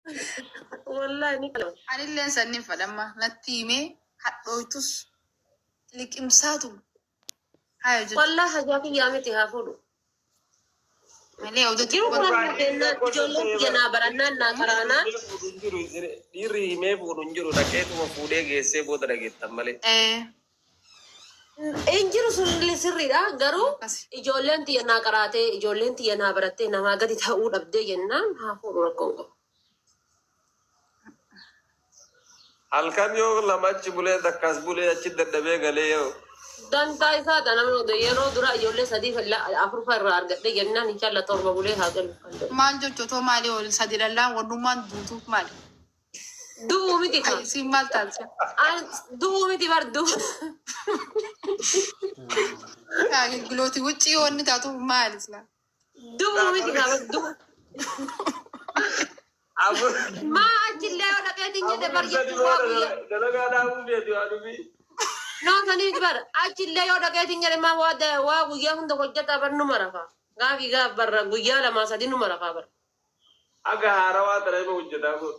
Wallahi ni qalama. Anilleen sannin fadhamma natti himee hadhooytus liqimsaatu haya jechuudha. Wallahi hajaa kiyyaa miti haa fuudhu. Malee oduu Jiru xiqqoo kun Dhiirri kennaan ijoolleen kiyya naa barannaan naa qaraanaan himee fuudhu hin jiru. Dhiirri himee fuudhu hin jiru. Dhaqeetuma fuudhee geessee booda dhageettan malee. Hin jiru sunillee sirriidha. Garuu Akkasi. ijoolleen tiyya naa qaraatee ijoolleen tiyya naa barattee namaa gadi ta'uu dhabdee jennaan haa fuudhu rakkoon qabu. Halkan yoo lama achi bulee takkaas bulee achi dadhabee galee yoo Dantaa isaadha namni oduu yeroo dura ijoollee sadii afurfa irraa argadhe jennaan inshallah torba bulee haa galu kan jedhu. Maal jechootoo maali ol sadi lallaa wannummaan duutuuf maali? Du'uu miti ka. Siin maal taasisa? Du'uu miti bar du'u. Gilooti wuccii wanni taatuuf maali silaa? Du'uu miti ka bar du'u. Afur Maa achillee yoo dhaqeetiin jedhe bar afur sadi jechuun waa booda guyyaa. dalagaa dhaabuu beetu yaa dhufi. Noo sanii bar achillee yoo dhaqeetiin jedhe maa waa waa guyyaa hunda hojjetaa bar numa rafa. Gaafii gaaf barra guyyaa lamaa sadii numa rafaa bar. Aga haarawaa tana hima hojjetaa kun.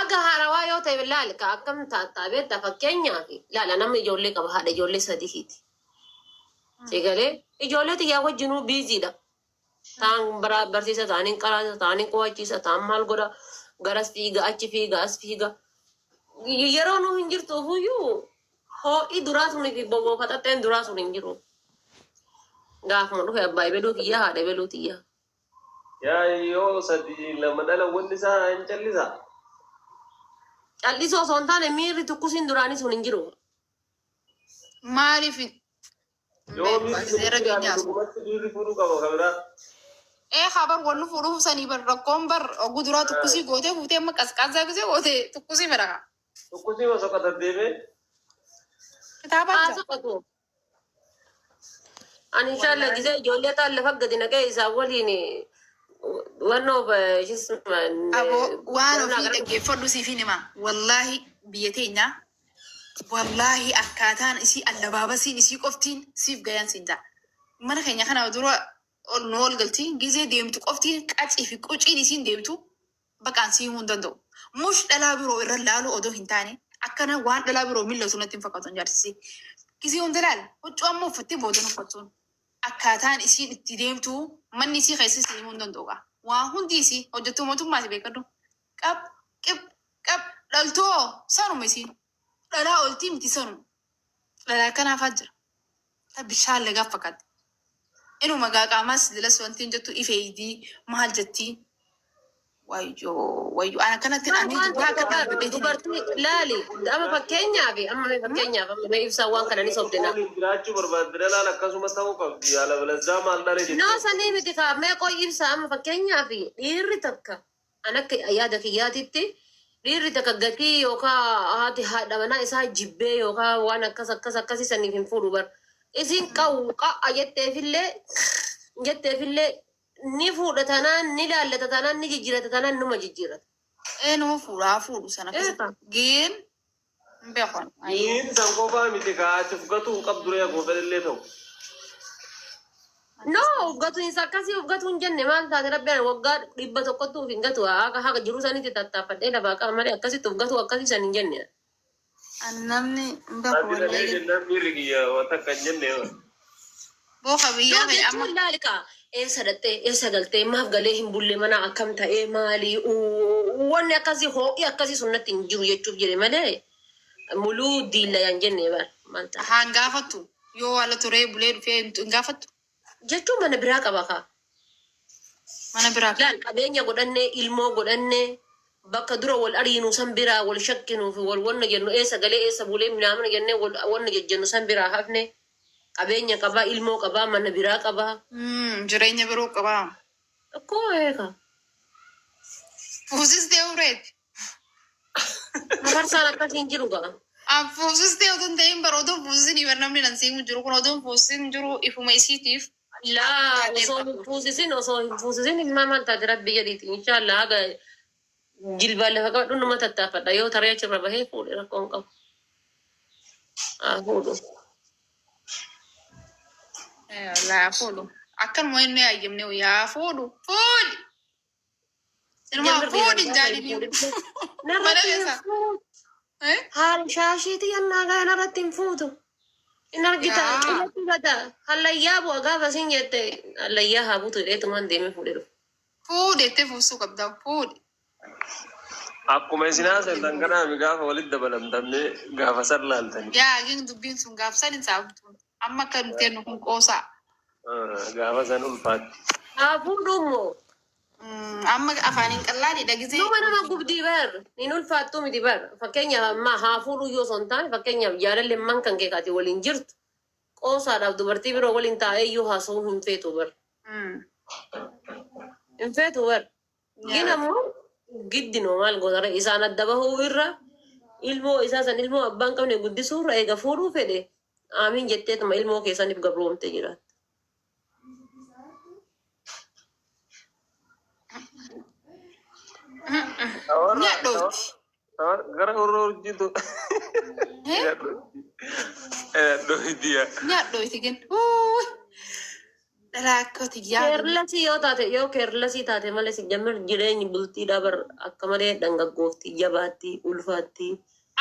Aga haarawaa yoo ta'e laal ka akkam taattaa beektaa fakkeenyaaf laala namni ijoollee qaba haadha ijoollee sadiiti. Sigalee ijoollee xiyyaa wajjinuu biiziidha. Taan barsiisa taaniin qaraasa taaniin qo'achiisa taan maal godha garas fiiga achi fiiga as fiiga. Yeroo nu hin jirtuufuyyuu ho'i duraa sunii fi boboo faxaxxeen duraa sun hin jiru. Gaafuma dhufe abbaa ebeluu kiyyaa haadha ebeluu tiyyaa. Yaa yoo sadi lama dhala wanni isaa hin callisaa. Callisoo osoo hin taane miirri tukkusiin duraanii sun hin jiru. Maaliif hin Yoo beeku miirri sun seera hin jiraanne keenyaas. dhugumatti dhiirri fuudhuu qaba kan biraa. Ee habar wanni fuudhuuf sanii bar rakkoon bar oguu duraa tukkusii gootee fuutee amma qasqaasaa gisee gootee tukkusii fedha. Tukkusii osoo qatadeemee Kitaabaan Haa jira. soqotu. Ani inshallah gisee ijoollee taan lafa gadi naqee isaan waliin wannoo Aboo waan ofii dhaggeeffadhu siif hin hima. Wallaahi biyya teenya wallaahi akkaataan isii allabaabasiin isii qoftiin siif gayan siin ta'a. Mana keenya kana dura ol nu ol galti gisee deemtu qoftiin qacii fi quciin isiin deemtu baqaan sii himuu hin danda'u. Mush dhalaa biroo irra laalu odoo hin taane akkana waan dhalaa biroo mil'atu natti hin fakkaatu hin jaarsisi. Gisee hunda laal huccuu amma uffattee boodan uffattuun akkaataan isiin itti deemtu manni isii keessa isii himuu hin danda'u gaa. Waa hundi isii hojjettuu mootummaati beekadhu. Qab qib qab dhaltoo sanuma isiin dhalaa oltii miti sanuma. Dhalaa akkanaafaa jira. Ta bishaan lagaa fakkaatti. Inuma gaa qaamaas dilas wanti hin jettu ifeeydii maal jettii. Wayyoo wayyoo ana kanatti ani Waan duraa tokko akka bar dhaabbateetiin. dubartii laali amma fakkeenyaaf amma fakkeenyaaf amma mee ibsaa waan kana ni sobdina. waliin jiraachuu barbaadde dhalaan akkasuma ta'uu qabdi. Yaala balazaa maal dhale Noo jettee. sanii miti kaa mee qoy ibsaa amma fakkeenyaaf dhiirri takka an akka yaada kiyyaatitti dhiirri takka gatii yookaan haati haadha manaa isaa jibbee yookaan waan akkas akkas akkasii saniif hin fuudhu bar. Isin qawu qa'a jetteefillee jetteefillee ni fuudha tanaan ni laallata tanaan ni jijjiirata tanaan numa jijjiirata. Ee nama fuudhaa fuudhu sana Eeqa. akkasitti. Geen hin beeku ani. Niin san qofaa miti kaa achi fudhatu hin qabdu ree akkuma fedhallee ta'u. No, ufgatuinsa akkasii ufgatu hin jenne maal taate rabbi ani waggaa dhibba tokkotti uf hin gatu haga haga jiruu sanitti tattaaffadhee lafaa qaba malee akkasitti ufgatu akkasii san hin jenne. Ani namni hin beeku Ati dhalee wallaahi. jennaan miirri kiyya waan takka hin jenne. Booka No biyyaa fa'i amma jechuun laali kaa eessa dhattee eessa galtee maaf galee hin bulle mana akkam ta'ee maali wanni akkasii ho'i akkasii sun natti hin jiru jechuuf jedhe malee muluu diilla yan jenne bar maal taate. haan gaafattu yoo haala turee bulee dhufee hin gaafattu Jechuun mana biraa qaba kaa. mana biraa. Laal qabeenya godhannee ilmoo godhannee bakka dura wal ariinu san biraa wal shakkinuu fi wal wanna jennu eessa galee eessa bulee minaamina jennee wal wanna jejjennu san biraa hafne qabeenya qabaa ilmoo qabaa mana biraa qabaa. Jireenya biroo qabaa. Akkoo eega. Fuusistee ureeti. Hafarsaan akkasii hin jiru gaa. An fuusistee otoo hin ta'in bara otoo fuusisin bar namni nan siimu jiru kun otoo fuusisin jiru ifuma isiitiif. Laa osoo hin fuusisin osoo hin fuusisin ilmaa maal taate rabbi jedhiiti inshaallah haga jilbaan lafa qabadhu numa tattaaffadha yoo taree achirra bahee fuudhe rakkoon qabu. Haa fuudhu. Laa fuudhu. Akkanuma inni hayyamne yaa fuudhu. Fuudhi. Ilmaa fuudhi hin jaalini. Mana Narratti hin keessa. fuutu. Eh? Haala shaashiitii yannaa gaya narratti hin fuutu. Hin argita Yaa. qillatti gata. Hallayyaa bu'a gaafa siin jette hallayyaa haa buutu jedheetumaan deemee fuudhee dhufe. Fuudhi jettee fuusuu qabda. Fuudhi. Akkuma isin haasoftan kanaaf gaafa walitti dabalamtamne gaafa san laaltanii. Yaa gin dubbiin sun gaafsan hin saaftu. Amma akka nuti jennu kun qoosaa. Gaafa san ulfaatti. Haa fuudhu immoo. Amma afaaniin qallaadhi dhagisee. Numa nama gubdii bar. Hin ulfaattuu miti bar. Fakkeenyaaf amma haa fuudhu yoo osoo hin taane fakkeenyaaf jaalalli man kan kee kaati waliin jirtu qoosaadhaaf dubartii biroo waliin taa'ee iyyuu haasa'uu hin feetu bar. Hin feetu bar. Gin ammoo giddinoo maal gootare isaan adda bahuu irra ilmoo isaa san ilmoo abbaan qabne guddisuu irra eega fuudhuu fedhe aamiin jetteetuma ilmoo keessaniif gabroomte jiraatti. Ni hadhoofti. Gara warra hojjetu. Hadhoofti yaa. Ni hadhoofti gin. Uuuy. Dhalaa akka tiyyaa. Keerlasii yoo taate yoo keerlasii taate malee si jammar jireenyi bultii dabar akka malee dhangaggoofti jabaatti ulfaatti.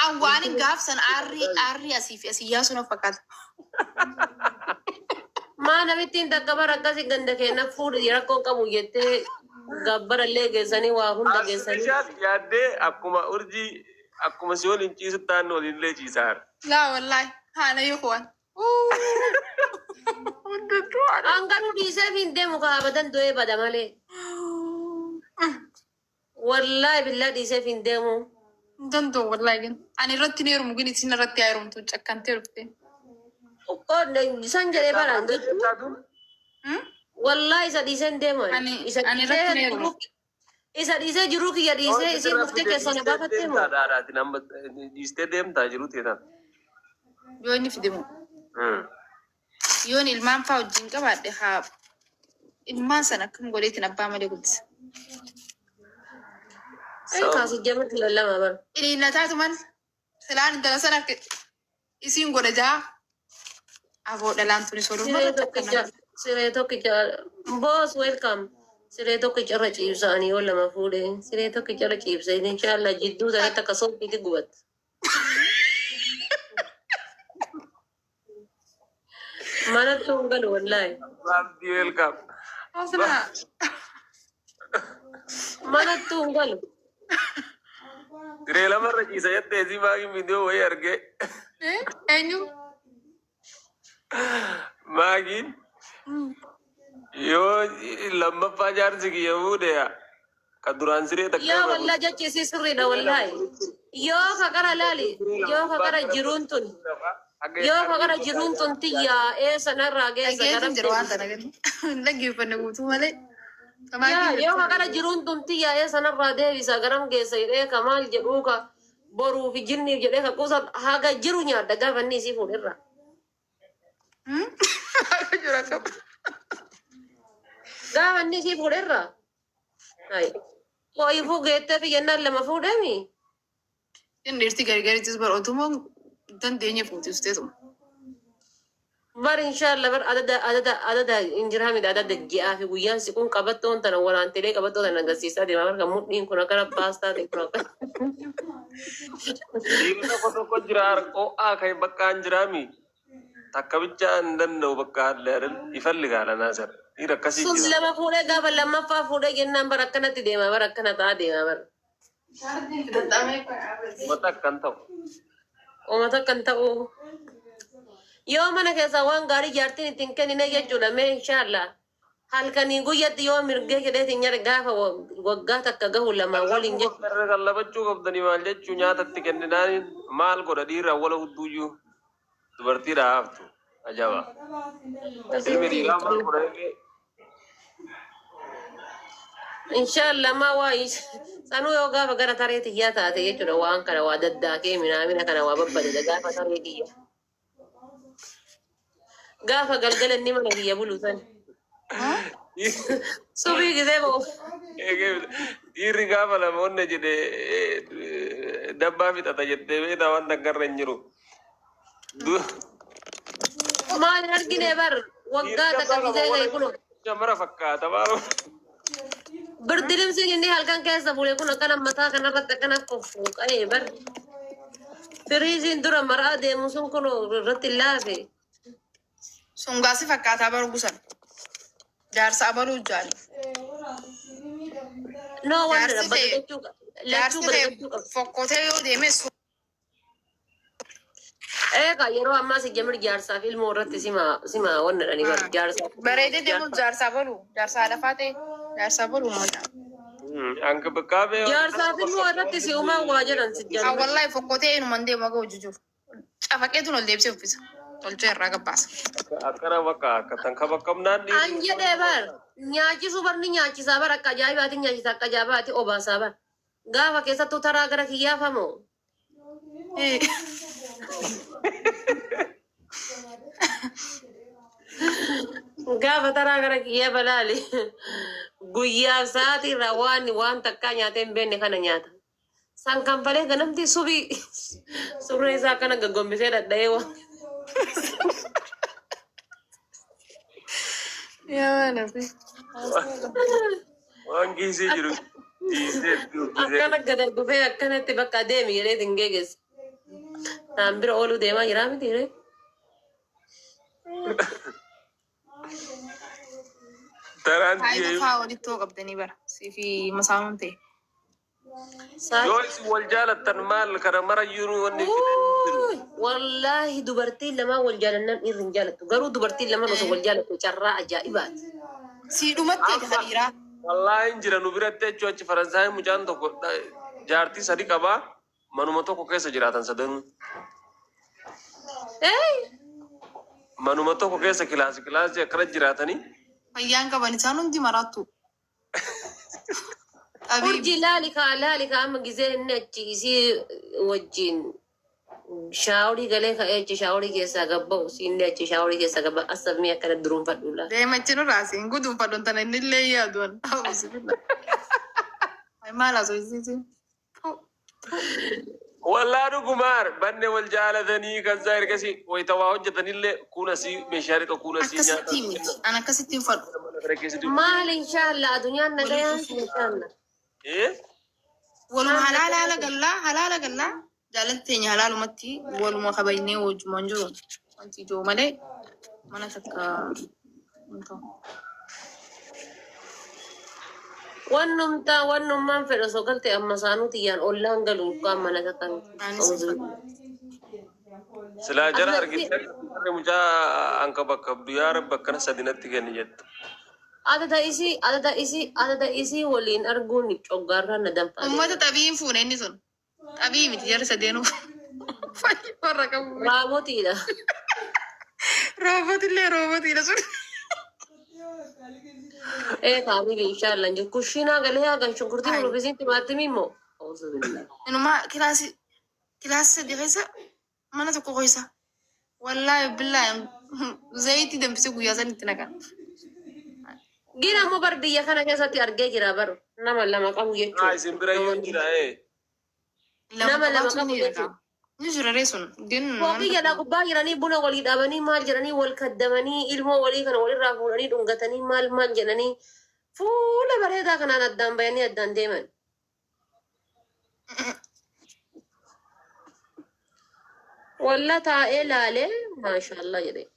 Awwaan gaafsan aarrii aarrii asii fi asii yaasuun of fakkaata. Maa namittiin takka bara akkasii ganda keenya fuudhi rakkoo qabu jettee gabbarallee geessanii waa hunda geessanii. Asirrishaas yaaddee akkuma urjii akkuma si waliin ciisu taannu waliinillee ciisaa. Laa wallaahi haala yoo kuwan. Hanganuu dhiiseef hin deemu kaabadan du'ee bada malee. Wallaahi billaa dhiiseef hin deemu. Danda'u wallaahi gin. Ani irratti ni heerumu gin isin irratti haa heerumtu cakkantee dhufte. San jedhee baraan jechuun wallaahi isa dhiisee hin deemu. Isa Ani irratti ni heerumu. Isa dhiisee jiruu kiyya dhiisee isiin dhuftee keessaa na gaafattee moo? Dhiistee deemtaa jiru teetan. Yoo inni fide moo? Yoon ilmaan faa wajjin qabaadhe haa ilmaan sana akkam godheetiin abbaa malee guddisa. Kaasii jamatti lallama bara. Iliillataatu mal silaan intala sana akka isiin godha jaa aboo dhalaan tuni sooduu Siree tokkicha siree tokkicha boss welcome. Siree tokkicha irra ciibsanii yoo lama fuudhe siree tokkicha irra ciibsanii inshallah jidduu sanatti akka sooftiitti gubatti. Manatti hin galu wallaahi. Abdii welcome. Asna Manatti hin galu. Siree lamarra ciisa jettee isii maagiin viidiyoo wayii argee. Eenyu? Maagiin yoo lammaffaa jaarsi kiyya fuudhe ka duraan siree takka Yoo irra wallaa jechi isii sirriidha wallaahi. Yoo kakara laali yoo kakara jiruun tun yoo kakara jiruun tun tiyyaa eessa narraa geessa Dhageetiin garam jira waan tana gadi. Hin dhaggeeffanne guutuu malee. Yaa yoo kakara jiruun tun tiyyaa eessa narraa deebisa garam geessa jedhee ka maal jedhuu ka boruu fi jinniif jedhee ka kuusa haga jiru nyaadha gaafa inni isii fuudherra. Jira qaba. Gaafa inni isii fuudherra. Hayi. Qoyifuu geettee fi jennaan lama fuudhemi. Inni dhiirti gargarichis bara otuma dandeenye fuuti usteetuma. Bar inshallah bar adada adada adada injiraamidha adada ji'aa fi guyyaan siquun qabattoon tana waraantelee qabattoo tana agarsiisaa deema barka mudhiin kun akkana paastaa ta'e kun akkana. Dhiirri tokko tokko jira ho'aa kan bakka hin jiraami. Takka bichaa hin danda'u bakka illee ifalli gaalanaa sir. Dhiira akkasii Sun jira. lama fuudhee gaafa lammaffaa fuudhee jennaan bar akkanatti deema bar akkana ta'aa deema bar. Uummata akkan ta'u. Uummata akkan ta'u. Yoo mana keessaa waan gaarii jaartiin ittiin kennine jechuudha mee inshallah. Halkanii guyyatti yoo mirgee jedheetiin nyaata gaafa waggaa takka gahu lama waliin jechuudha. Irra kallabachuu qabdanii maal jechuu nyaatatti kenninaan maal godha dhiirri awwala hudduuyyuu dubartiidha haftu. Ajaba. Ilmi dhiiraa maal godha inni? Inshallah ma waa sanuu yoo gaafa gara taree xiyyaa taate jechuudha waan kana waa daddaakee minaamina kana waa babbadeda gaafa taree kiyya. Gaafa galgala inni mana kiyya bulu san. Subii gisee ba'u. Dhiirri gaafa lama onne jedhe dabbaa fixata jettee beektaa waan takkarra hin jiru. Maal hin argine bar waggaa takka gisee ga'e kun Shamara fakkaata maal. Birdi limsiin inni halkan keessa bule kun akkana mataa kanarratti akkana qofuu bar. Firiiziin dura maraa deemu sun kun irratti laafe. Sungaasi fakkaataa baru gusan. Jaarsa abaluu jaali. No wonder Jaarsi ta'e badagachuu lachuu jaarsi ta'e badagachuu qabu. fokkotee yoo deeme Eega yeroo ammaa si jamir jaarsaaf ilmoo irratti sima wanna dhani bar jaarsaaf bareedee deemuun jaarsaa baluu jaarsaa lafaa ta'e jaarsaa baluu mata. Ankibikaabee Jaarsaaf ilmoo irratti si uumaan waa jedhan si Ah jamir. wallahi fokkotee inuman deemu aga hojii jiru. Cafaqeetu ol deebisee uffisa. Tolchee irraa gabbaasa. Akkana bakka akka tan kabakamnaan An jedhee bar nyaachisuu bar ni nyaachisaa bar akka ajaa'ibaati nyaachisa akka ajaa'ibaati obaasaa bar. Gaafa keessattuu taraa gara kiyyaafamoo. Gaafa taraa gara kiyyaa balaale guyyaa sa'aatii irraa waan takkaa nyaatee hin beekne kana nyaata. San kanfalee ganamti subii surree isaa akkana gaggombisee dhadha'ee waan. Yaa waan hafe. Waan kiisii jiru dhiisee Akkana gad gufee akkanatti bakka deemi jedhee hin geeggeesse. Naan bira ooluu deemaa jiraa miti ree. Taraan Faayidaa faa walitti hoo qabdanii bara. Siifi masaanuun ta'e. Yoo isin wal jaalattan maal kana marayyuu wanni fidan jiru. Wallaahi dubartiin lamaan wal jaalannaan dhiirri hin jaalattu. Garuu dubartiin lamaan osoo wal jaalattu carraa ajaa'ibaati. Siidhumatti eega dhiiraa. Wallaahi hin jira nu biratti jechuun achi Faransaayii mucaan tokko jaartii sadi qabaa manuma tokko keessa jiraatan sadanuu. Manuma tokko keessa kilaasii kilaasii akkana jiraatanii. Fayyaan qaban isaan hundi maraattu. Xabiib. Urjii laali kaa laali kaa amma gizee inni achi isii wajjin shaaworii galee ka'ee achi shaaworii keessaa gabba'u siinni achi shaaworii keessaa gabba'u asabmii akkana duruunfadhu laala. Deemachi nurraa siin guduunfadhu tana inni illee yaadu. Maal haasofsiisi? Wallaa dhugumaar banne wal jaalatanii kan isaa ergasii wayita waa hojjetanillee kun asii meeshaa dhiqa kun asii nyaata. Akkasitti miti. An akkasitti hin fadhu. Maal inshaallah addunyaan nagayaan inshaallah. Eh? Waluma halaala haala gallaa halaala gallaa jaalalli teenya halaalumatti waluma kabajnee wajjumaan jiru. Wanti ijoo malee mana takka hin ta'u. Wannumtaa wannummaan fedha osoo galte amma saanuu tiyyaan ollaan galu mukaan mana takka miti. Anis hin fadhu. Silaa jara argite mucaa anka bakka yaa rabbi akkana sadinatti kenni jettu. Adada isii waliin arguun coggaarraa na danfaa. Uummata xabii hin fuune inni sun. Xabii miti jarri sadeenuu. Fayyii warra qabu. Raabotiidha. Roobotillee roobotiidha sun. Ee kaamili inshaallah hin jiru. Kushiinaa galee haa gan shunkurtii mul'isiin timaatimii immoo. Inumaa kilaasii sadii keessa mana tokko keessa. Wallaahi billaahi zayitii danfisee guyyaa sanitti naqan. Gina ammoo bar biyya kana keessatti argee jira bar nama lama qabu Haa jechuudha. isin bira iyyuu jira ee. Nama lama qabaatu qabu ni jira. jechuudha. Ni jira ree sun. Gin Fooqii jalaa gubbaa jiranii buna walii dhaabanii maal jedhanii wal kaddamanii ilmoo walii kana walirraa fuudhanii dhungatanii maal maal jedhanii fuula bareedaa kanaan addaan bayanii addaan deeman. Walla taa'ee laalee maashaallah jedhee.